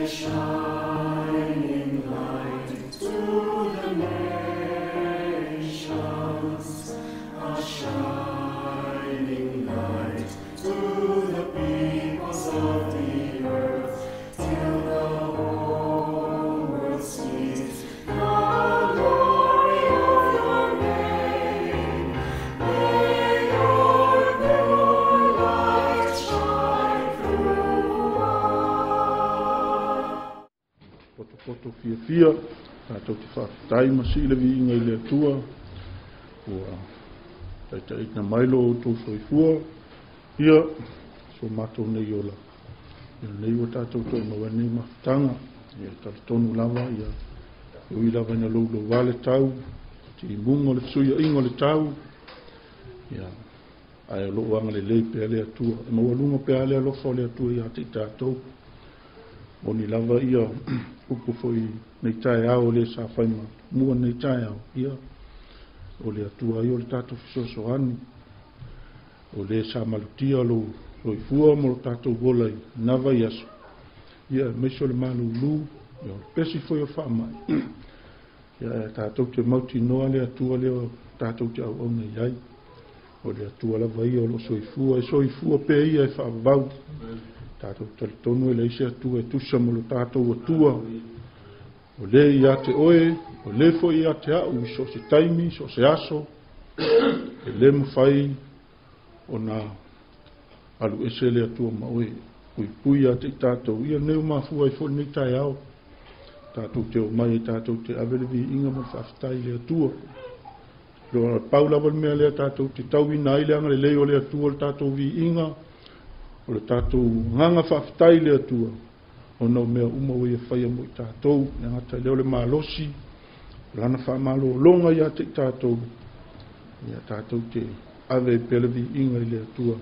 A shining light to the nations, a shining light to the peoples of the earth, till the whole world sees the glory of your name. May your pure light shine through us. Potopoto fiafia, tatou te faafetai ma sii le viiga i le Atua, ua taitaiina mai lo outou soifua, ia so matou nei ola. Ia lenei ua tatou toe maua ai lenei mafutaga, ia talitonu lava, ia e ui lava ina louloua le tau, timuga o le fesuiaiga o le tau, ia ae o loo agalelei pea le Atua, e maualuga pea le alofa o le Atua ia te i tatou. Moni lava ia upu foi nei taeao o le sa fai ma mua nei taeao, ia o le Atua ia o le tatou fesoasoani, o le sa malutia lou soifua mo lo tatou ola i na vaiaso, ia aemaise o le malūlū, ia o le pesi foi o le faamai, ia e tatou te mautinoa le Atua lea o tatou te auauna i ai. O le Atua lava ia o lo soifua, e soifua pea ia e faavavau. Tatou talitonu e leai se Atua e tusa ma lo tatou Atua. O le ia te oe, o le foi ia te au, i so o se taimi, so o se aso, e le mafai ona alu ese le Atua ma oe. Puipui ia te i tatou, ia nei o mafua ai foi lenei taeao. Tatou te o mai e tatou te ave le viiga ma le faafetai i le Atua. Lo pau lava le mea lea tatou te tauina ai le agalelei o le Atua, le tatou viiga, o le tatou agaga faafetai i le Atua, ona o mea uma ua ia faia mo i tatou, le gata i lea o le malosi, o lana faamalologa ia te i tatou, ia tatou te ave ai pea le viiga i le Atua,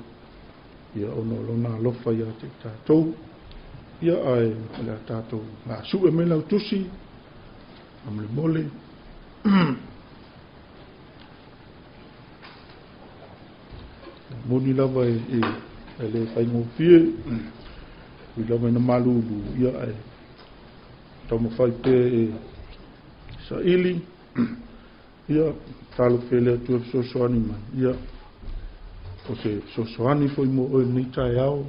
ia ona o lona alofa ia te i tatou. Ia ae o le a tatou sue mai lau tusi, faamolemole. Moni lava e le faigofie, ui lava ina malūlū, ia ae taumafai pea e saili, ia talofa e le Atua e fesoasoani mai, ia o se fesoasoani foi mo oe lenei taeao,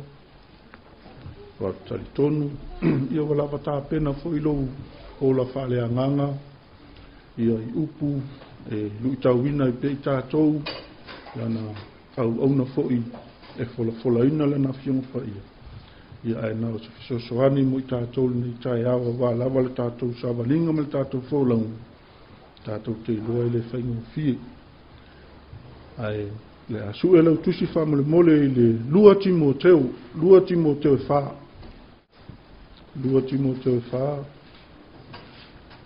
ua talitonu, ia ua lava tapena foi lou ola faaleagaga, ia i upu e luitauina ai pea i tatou, lana auauna foi e folafolaina lana Afioga Paia, ia ae na o se fesoasoani mo i tatou lenei taeao, auā lava le tatou savaliga ma le tatou folauga, tatou te iloa e le faigofie. Ae le a sue lau tusi faamolemole i le 2 Timoteo, 2 Timoteo 4. 2 Timoteo 4.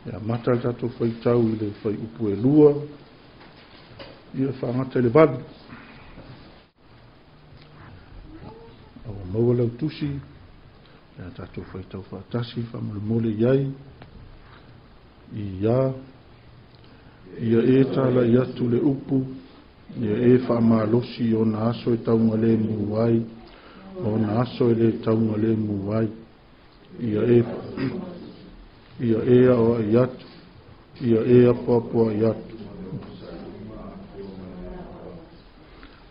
Ia mata le tatou faitau i le fuaiupu e 2, ia faagata i le 8. Aua maua lau tusi, ia tatou faitau faatasi faamolemole i ai, ia e talai atu le upu, ia e faamalosi ona aso e taugalemu ai, ona aso e le taugalemu ai, ia e aoai atu, ia e apoapoai atu.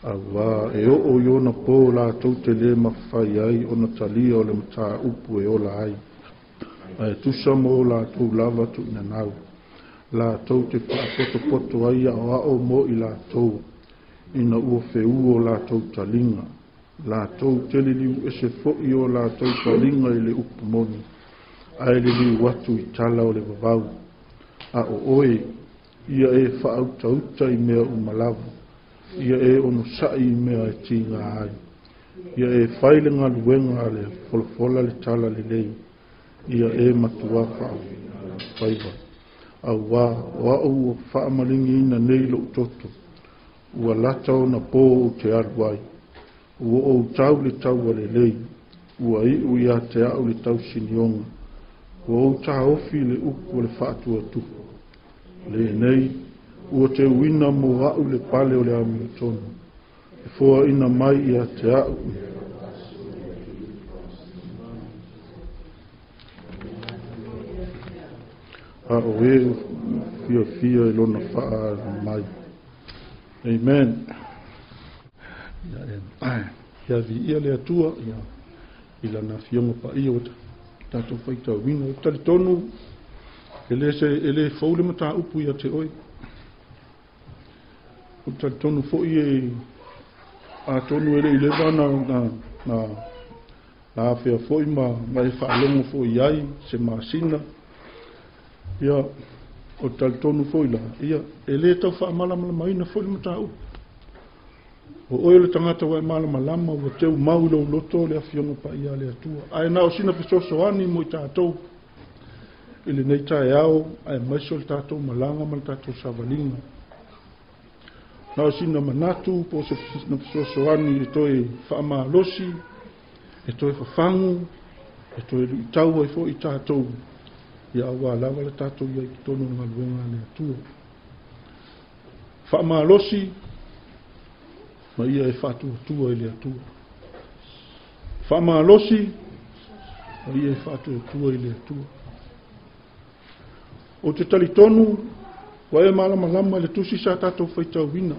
Auā e oo i ona pō latou te le mafai ai ona talia o le mataupu e ola ai. Ae tusa mo latou lava tuuinanau, latou te faapotopoto ai aoao mo i latou, ina ua feua o latou taliga. Latou te liliu ese foi o latou taliga i le upu moni, ae liliu atu i tala o le vavau. A o oe, ia e faautauta i mea uma lava, ia e onosai i mea e tiga ai, ia e fai le galuega a le folafola le tala lelei, ia e matua faafaiva. Auā o au ua faamaligiina nei lou toto, ua lata ona pō ou te alu ai, ua ou tau le taua lelei, ua iu ia te au le tausinioga, ua ou taofi le upu o le faatuatupu. Lenei, ua teuina mo au le pale o le amiotonu, e foaina mai ia te au. A o e fiafia i lona faaali mai. Amen. Ia viia le Atua i lana afioga paia ua tatou faitauina. Ou te talitonu e le se e le fou le mataupu ia te oe. Ou te talitonu foi e atonu e le i leva na afea foi ma e faalogo foi i ai se masina. Ia, ou te talitonu foi la, ia, e le tau faamalamalamaina foi le mataupu. O oe o le tagata ua e malamalama, ua teu mau i lou loto le afioga paia a le Atua. Ae na o sina fesoasoani mo i tatou i lenei taeao, aemaise o le tatou malaga ma le tatou savaliga. Na o sina manatu po o se fesoasoani e toe faamalosi, e toe fafagu, e toe luitau ai foi i tatou, ia aua lava le tatou i ai i totonu o le galuega a le Atua. Faamalosi ma ia e faatuatua i le Atua. Faamalosi ma ia e faatuatua i le Atua. Ou te talitonu ua e malamalama i le tusi sa tatou faitauina.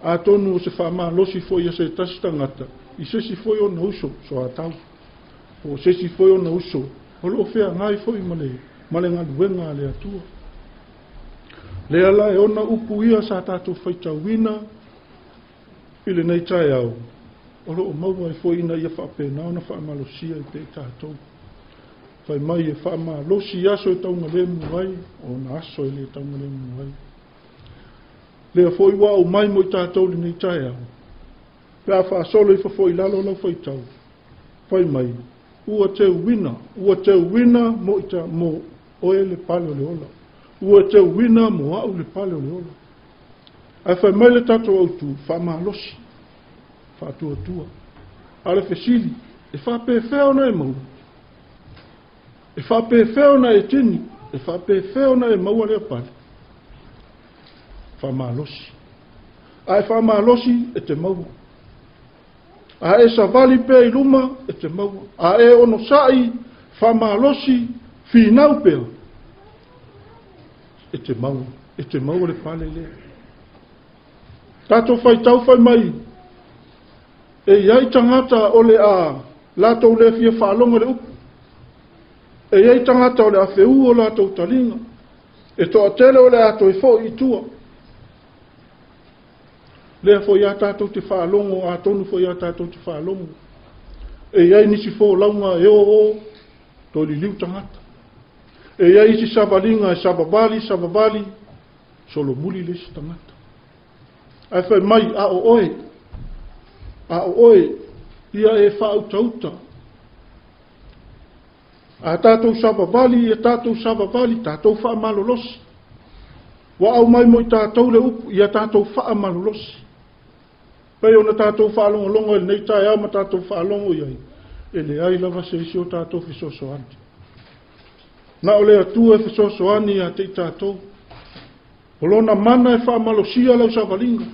Atonu o se faamalosi foi a se tasi tagata i se isi foi ona uso soatau, po o se isi foi ona uso o lo o feagai foi ma le galuega a le Atua. Lea la e ona upu ia sa tatou faitauina i lenei taeao, o lo o maua ai foi ina ia faapena ona faamalosia i pea i tatou. Fai mai e faamalosi aso e taugalemu ai, o ona aso e le taugalemu ai. Lea foi ua aumai mo i tatou lenei taeao, pe a faasolo ifo foi i lalo lau faitau, fai mai, ua teuina mo ita, mo oe le pale o le ola. Ua teuina mo au le pale o le ola. Ae fai mai le tatou autu, faamalosi, faatuatua. A le fesili, e faapefea ona e maua? E faapefea ona e tini? E faapefea ona e maua lea pale? Faamalosi. A e faamalosi, e te maua. A e savali pea i luma, e te maua. A e onosai, faamalosi, finau pea, e te maua. E te maua le pale lea. Tatou faitau fai mai, e iai tagata o le a latou le fia faalogo le upu. E iai tagata o le a feua o latou taliga. E toatele o le a toe foi i tua. Lea foi a tatou te faalogo, atonu foi a tatou te faalogo. E iai nisi folauga e o o, toe liliu tagata. E iai isi savaliga e savavali, savavali, solomuli le isi tagata. Ae fai mai, a o oe, ia e faautauta. A tatou savavali, ia tatou savavali, tatou faamalolosi. Ua aumai mo i tatou le upu, ia tatou faamalolosi. Pei ona tatou faalogologo i lenei taeao ma tatou faalogo i ai, e leai lava se isi o tatou fesoasoani. Na o le Atua e fesoasoani ia te i tatou. O lona mana e faamalosia lau savaliga.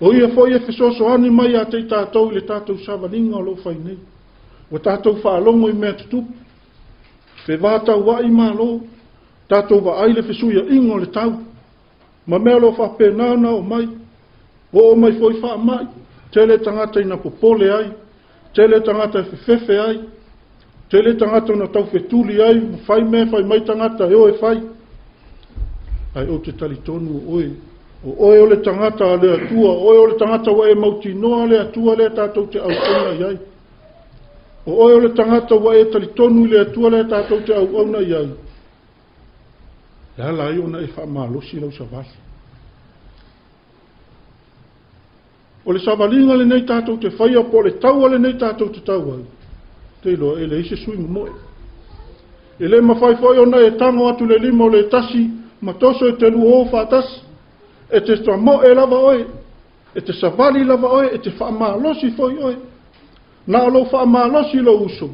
O ia foi e fesoasoani mai ia te i tatou i le tatou savaliga o lo o fai nei. Ua tatou faalogo i mea tutupu. Fevatauai malo, tatou vaai le fesuiaiga o le tau. Ma mea o lo o faapena ona oo mai. Ua oo mai foi faamai, tele tagata ina popole ai, tele tagata e fefefe ai, tele tagata na taufetuli ai, ma fai mea fai mai tagata e o e fai. Ae ou te talitonu o oe, o oe o le tagata a le Atua, o oe o le tagata ua e mautinoa le Atua lea tatou te auauna i ai. O oe o le tagata ua e talitonu i le Atua lea tatou te auauna i ai. E ala ai ona e faamalosi lau savali. O le savaliga lenei tatou te faia, po o le taua lenei tatou te tau ai, te iloa e leai se sui momoe. E le mafai foi ona e tago atu le lima o le tasi ma toso e te lua o faatasi. E te tamoe lava oe, e te savali lava oe, e te faamalosi foi oe. Na o lou faamalosi lou uso,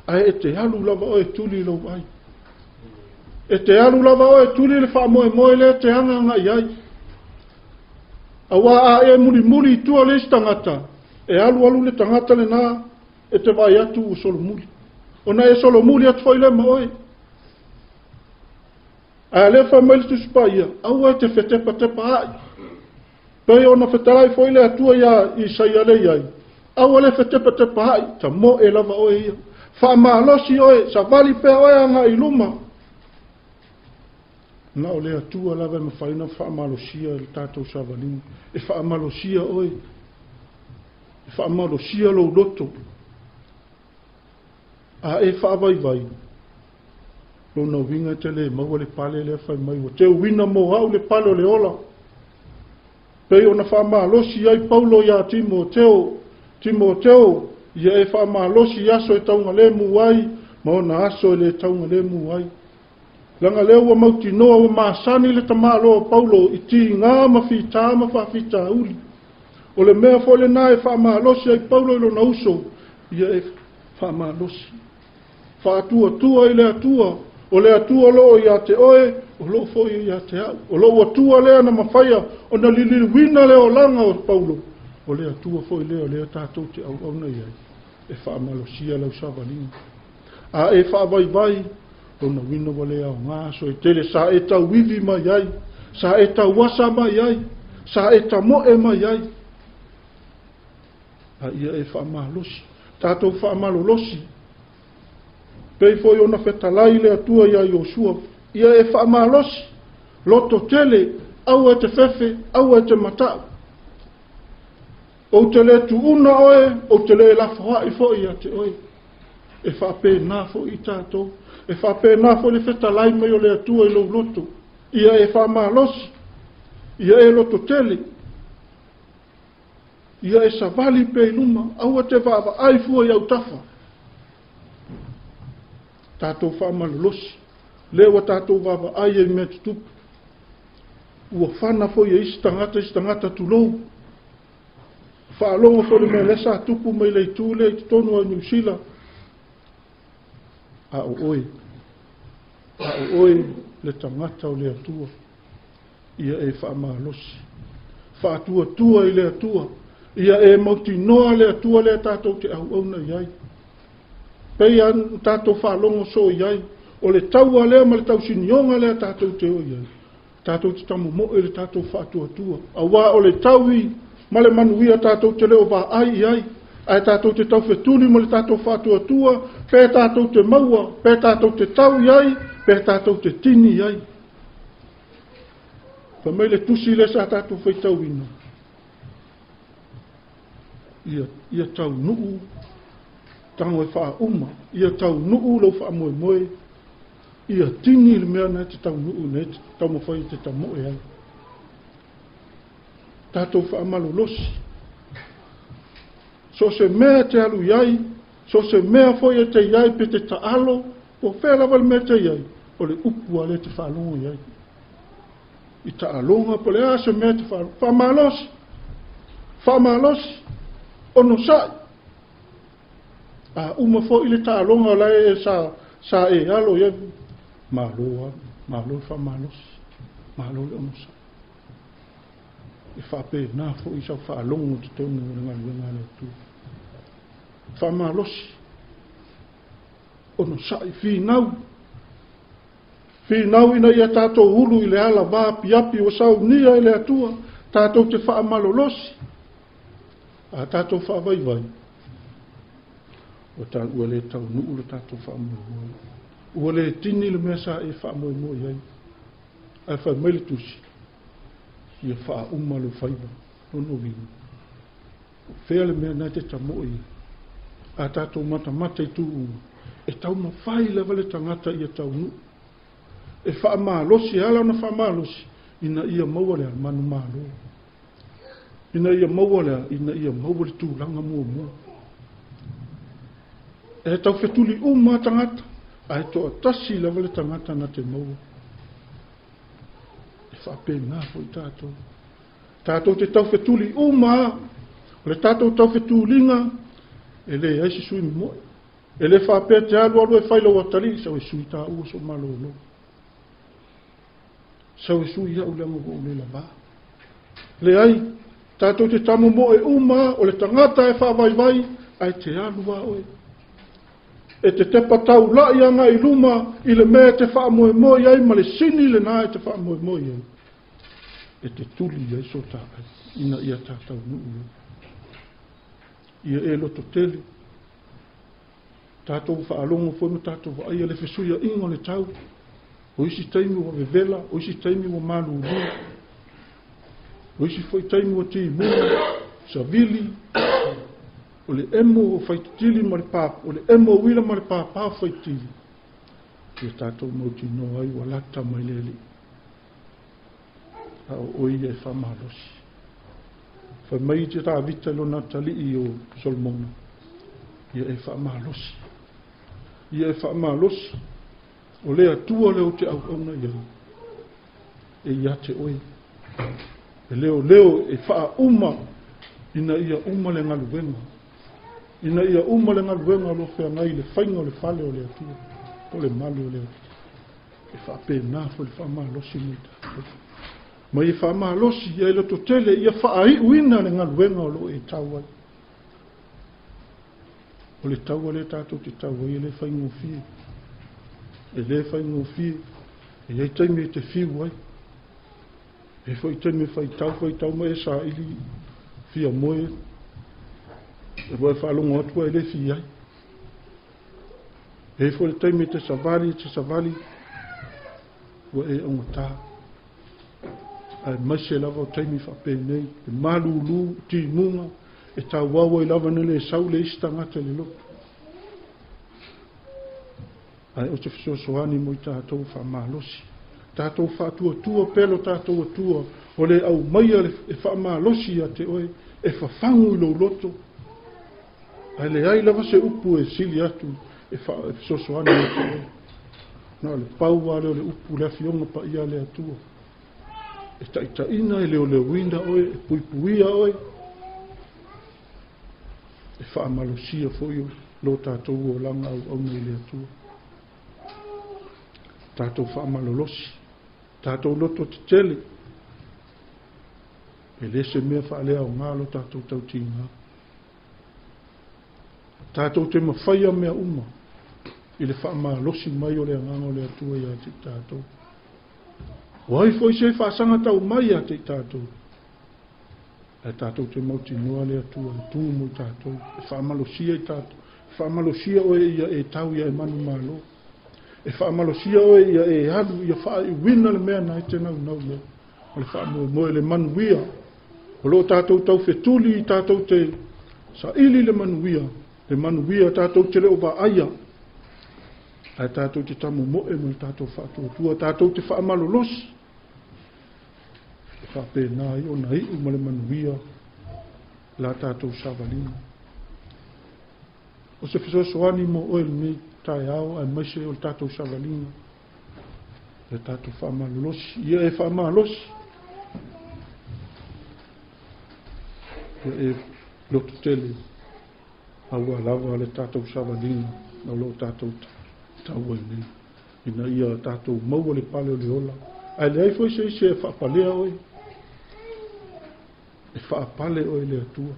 ae e te alu lava oe tuli lou ai. E te alu lava oe tuli le faamoemoe lea te agaga i ai. Aua a e mulimuli i tua le isi tagata, e alu alu le tagata lena e te vaai atu ua solomuli. Ona e solomuli atu foi le ma oe. Ae lea fai mai le Tusi Paia, aua e te fetepatepaai. Pei ona fetalai foi le Atua iā Isaia lea i ai, aua le fetepatepaai, tamoe lava oe ia. Faamalosi oe, savali pea oe agai i luma. Na o le Atua lava e mafai ona faamalosia le tatou savaliga. E faamalosia oe, e faamalosia lou loto. A e faavaivai, lona uiga e te le maua le pale lea fai mai, ua teuina mo au le pale o le ola. Pei ona faamalosi ai Paulo iā Timoteo, Timoteo, ia e faamalosi i aso e taugalemu ai, ma ona aso e le taugalemu ai. Leaga lea ua mautinoa ua masani le tamaloa o Paulo i tiga ma fita ma faafitauli. O le mea foi lena e faamalosi ai Paulo i lona uso, ia e faamalosi. Faatuatua i le Atua, o le Atua o loo ia te oe, o loo foi ia te au. O lou Atua lea na mafaia ona liliuina le olaga o Paulo, o le Atua foi lea o lea tatou te auauna i ai, e faamalosia lau savaliga. A e faavaivai, lona uiga ua le aoga aso e tele sa e tauivi mai ai, sa e tauasa mai ai, sa e tamoe mai ai. A ia e faamalosi, tatou faamalolosi. Pei foi ona fetalai le Atua iā Iosua, ia e faamalosi, loto tele, aua e te fefe, aua e te matau. Ou te le tuuna oe, ou te le lafoai foi ia te oe. E faapena foi i tatou, e faapena foi le fetalai mai o le Atua i lou loto. Ia e faamalosi, ia e loto tele, ia e savali pea i luma, aua te vaavaai fua i autafa. Tatou faamalolosi, lea ua tatou vaavaai ai i mea tutupu. Ua fana foi e isi tagata, isi tagata tulou. Faalogo foi le mea lea sa tupu mai le itu lea i totonu o Niu Sila. A o oe, a o oe le tagata o le Atua, ia e faamalosi. Faatuatua i le Atua, ia e mautinoa le Atua lea tatou te auauna i ai. Pei lava ona tatou faalogo soo i ai, o le taua lea ma le tausinioga lea tatou te o i ai. Tatou te tamomoe i le tatou faatuatua, aua o le taui ma le manuia tatou te le o vaai i ai, ae tatou te taufetuli ma le tatou faatuatua, pe tatou te maua, pe tatou te tau i ai, pe tatou te tini i ai. Fai mai le tusi lea sa tatou faitauina, ia taunuu tago e faauma, ia taunuu lou faamoemoe, ia tini le mea na te taunuu, na te taumafai e te tamoe ai. Tatou faamalolosi. So se mea te alu i ai, so se mea foi e te i ai pe te taalo, po o fea lava le mea te i ai, o le upu a lea te faalogo i ai. I taaloga po o le a se mea te faalogo. Faamalosi, faamalosi, onosai. A uma foi le taaloga o la e sa e alo i ai, malo alu, malo le faamalosi, malo le onosai. E faapena foi sau faalogo i totonu o le galuega a le Atua. Faamalosi, onosai, finau. Finau ina ia tatou ulu i le ala vaapiapi ua saunia e le Atua, tatou te faamalolosi, a tatou faavaivai, ua le taunuu le tatou faamoemoe. Ua le tini le mea sa e faamoemoe i ai. Ae fai mai le tusi, ia faauma lou faiva, lona uiga. O fea le mea na te tamoe i ai. A tatou matamata i tuuga, e taumafai lava le tagata ia taunuu. E faamalosi, e ala ona faamalosi, ina ia maua le manumalo. Ina ia maua le, ina ia maua le tulaga muamua. E taufetuli uma tagata, ae toatasi lava le tagata na te maua. E faapena foi tatou. Tatou te taufetuli uma, o le tatou taufetuliga, e leai se sui momoe. E le faapea te alu alu e fai lau atalii, sau e sui tāua so malolo. Sau e sui au leaga ua ou le lavā. Leai, tatou te tamomoe uma, o le tagata e faavaivai, ae te alu a oe. E te tepa taula'i agai i luma i le mea e te faamoemoe i ai ma le sini lenā e te faamoemoe i ai. E te tuli i ai so ta ai, ina ia ta taunuu ai. Ia e lototele, tatou faalogo foi ma tatou vaaia le fesuiaiga o le tau. O isi taimi ua vevela, o isi taimi ua malulu, o isi foi taimi ua timuga, savili, o le emo o faititili ma le pā, o le emo o uila ma le pāpā o faititili. Ia tatou mautinoa ai ua lata mai le Alii. A o oe ia e faamalosi. Fai mai te Tavita i lona atalii o Solomona, ia e faamalosi. Ia e faamalosi. O le Atua lea ou te auauna i ai, e ia te oe. E leoleo e faauma ina ia uma le galuega. Ina ia uma le galuega o lo o feagai i le faiga o le fale o le Atua, po o le male o le Atua. E faapena foi le faamalosi mo i tatou. Ma ia faamalosi, ia e lototele, ia faaiuina le galuega o lo o e tau ai. O le taua lea tatou te tau ai e le faigofie. E le faigofie. E i ai taimi e te fiu ai. E foi taimi e faitau, faitau ma e saili fia moe. E ua e faalogo atu e le fia ai. E foi le taimi e te savali, e te savali, ua e augata. Aemaise lava o taimi faapenei, le malulu, timuga, e tauau ai lava na le sau le isi tagata i le lotu. Ae o se fesoasoani mo i tatou faamalosi. Tatou faatuatua pea lo tatou Atua, o le aumaia e faamalosi ia te oe, e fafagu i lou loto. Ae leai lava se upu e sili atu e fesoasoani ia te oe. Na o le pau lava lea o le upu, le afioga paia a le Atua. E taitaiina, e leoleoina oe, e puipuia oe, e faamalosia foi lo tatou olaga auauna i le Atua. Tatou faamalolosi, tatou loto tetele, e le se mea faaleaoga lo tatou tautiga. Tatou te mafaia mea uma i le faamalosi mai o le agaga o le Atua ia te i tatou. O ai foi se faasaga tau mai ia te i tatou, ae tatou te mautinoa le Atua e tu mo i tatou, e faamalosia i tatou, e faamalosia oe ia e tau ia e manumalo, e faamalosia oe ia e alu ia faaiuina le mea na e te naunau i ai. O le faamoemoe le manuia, o lo o tatou taufetuli, tatou te saili le manuia tatou te le o vaaia, ae tatou te tamomoe ma le tatou faatuatua, tatou te faamalolosi, e faapena ai ona iu ma le manuia la tatou savaliga. O se fesoasoani mo oe lenei taeao, aemaise o le tatou savaliga, le tatou faamalolosi, ia e faamalosi, ia e lototele, aua lava le tatou savaliga o lo o tatou tau ai nei, ina ia tatou maua le pale o le ola. Ae leai foi se isi e faapalea oe, e faapale oe le Atua.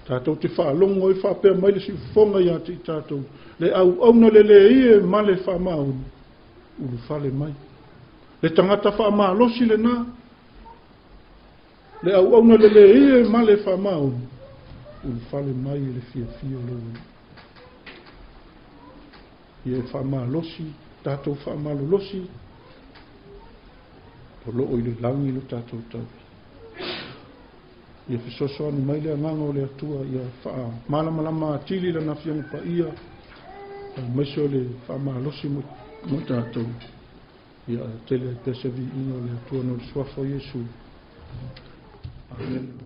Tatou te faalogo ai faapea mai le siufofoga ia te i tatou, le auauna le leai e ma le faamaoni, ulufale mai. Le tagata faamalosi lenā, le auauna le leai e ma le faamaoni, ulufale mai i le fiafia o lou Alii. Ia e faamalosi, tatou faamalolosi, o loo i le lagi lo tatou taui. Ia fesoasoani mai le agaga o le Atua, ia faamalamalama atili lana afioga paia, aemaise o le faamalosi mo tatou. Ia tele ai pea se viiga o le Atua no le suafa o Iesu. Amen.